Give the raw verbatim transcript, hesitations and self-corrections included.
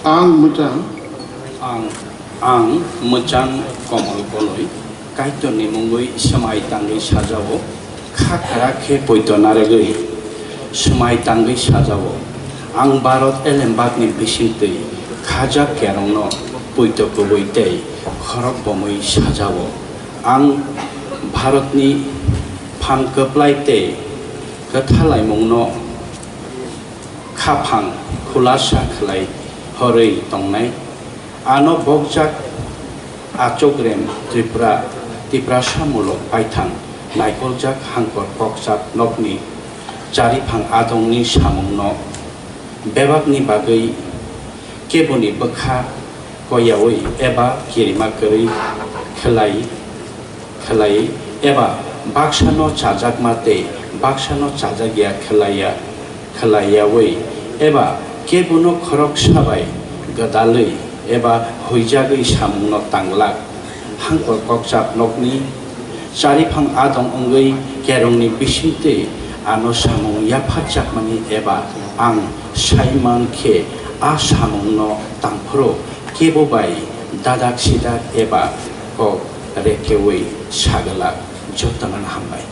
Ang mwchang. Ang, ang mwchang komol koloi, Kaitorni mungwi swmai tangwi sajao, kha kwrak khe poito narwgwi swmai tangwi sajao. Ang Bharat elembakni bisingtwi khajak kerongno poito kubui tei khorok bomwi sajao. Ang Bharatni phan kwplai tei kwthalaimungno khaphang khulasa khlai horwi tongnai. Ano bokjak Achokrem Tripura, Tiprasa mulok paithang naikoljak Hangkor Kokchap nokni chariphang adongni samungno bebakni bagwi keboni bwkha koiyaui eba kirima kwrwi khlai khlai eba baksano chajakma tei baksano chajakya khlaiya khlaiyaui eba kebono khoroksa bai gwdalwi eba huijagwi samungno tanglak. Hangkor Kokchap nokni chariphang adong wngwi kerongni bisingtwi ano samung yapharjakmani eba ang saiman khe a samungno tangphuru kebo bai dadak sidak eba kok rekeui sagwlak. Jotono hambai.